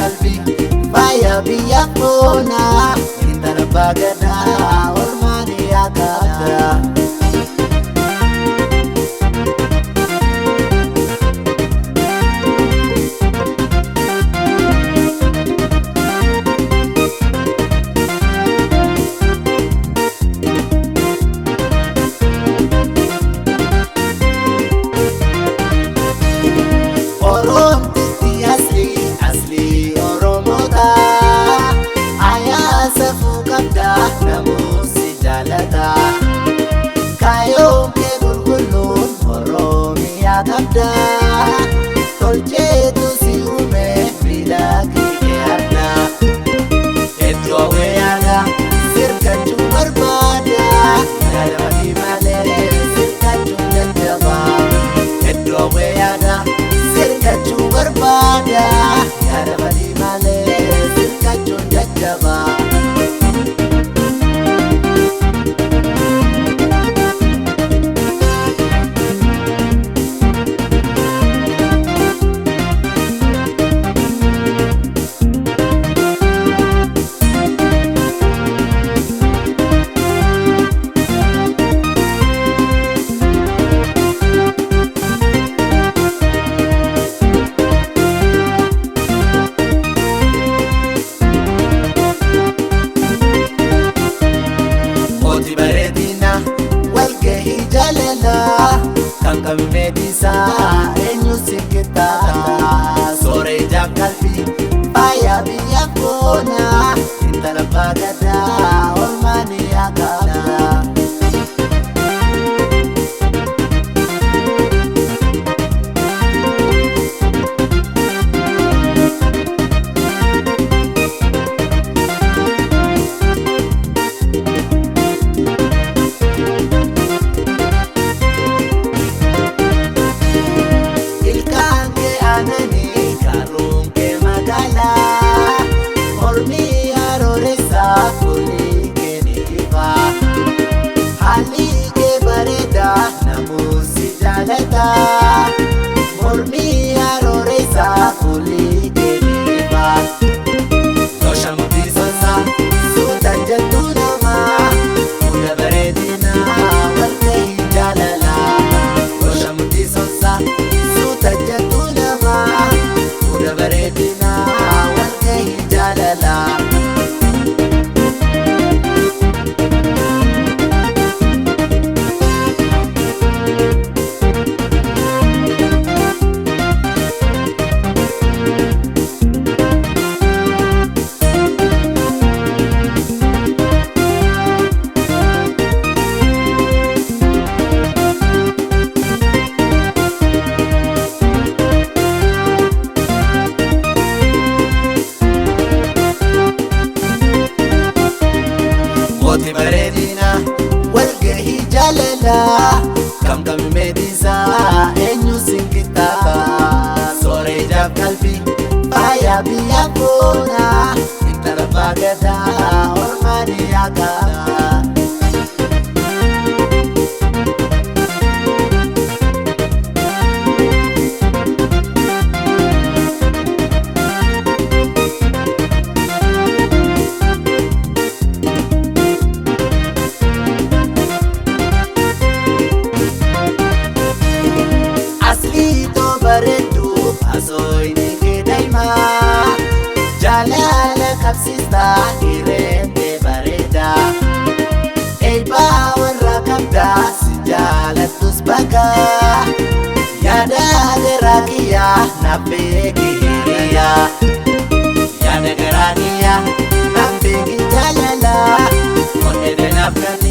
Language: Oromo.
qalbii faaya biyya koonaa intala baagadaa olmaanii akaabdaa. Oromtitti asli asli Oromoota ayyaasa fuuqabda namoonni jaalata kaayyoon kee qulqulluun Oromiyaa qabda tolcheetu si uume miidhagee kee adda iddoo wayyaadha sirkachuu barbaada yaadamanii malee sirkachuu jajjaba iddoo wayyaadha. Sirkachuu barbaada yaadamanii malee sirkachuun jajjaba. Mootii bareedina walgahii jaalalaa kan qabne dhiisaa eenyu si qixxaata sooree ijaan qalbii faaya biyya koonaa intala baagadaa olmaanii akaabdaa. Ilkaan kee aananii karuun kee magaalaa mormii harooressaa fuulli kee ni ifa haalli kee bareedaa namoonni jaalata mormii harooressaa fuulli kee ni ifa tosha mudhii sonsaa suuta jettu namaa fuula bareedinaa walgahii jaalalaa tosha mudhii sonsaa suuta jettu namaa fuula bareedinaa walgahii jaalalaa. Mootii bareedina walgahii jaalalaa kam qabime dhiisaa eenyu si qixxaata sooree ijaaf qalbii faaya biyya koonaa intala baagadaa olmaanii akaabdaa. Aslii too bareeddu asooyni kee daa'imaa jaalala qabsiistaa hireente bareeda eebbaa warra qabdaa si jaalattus bakka yaada garaa kiyyaa naaf beeki hiriyaa yaada garaa kiyyaa naaf beeki jaalala onnee naaf kan.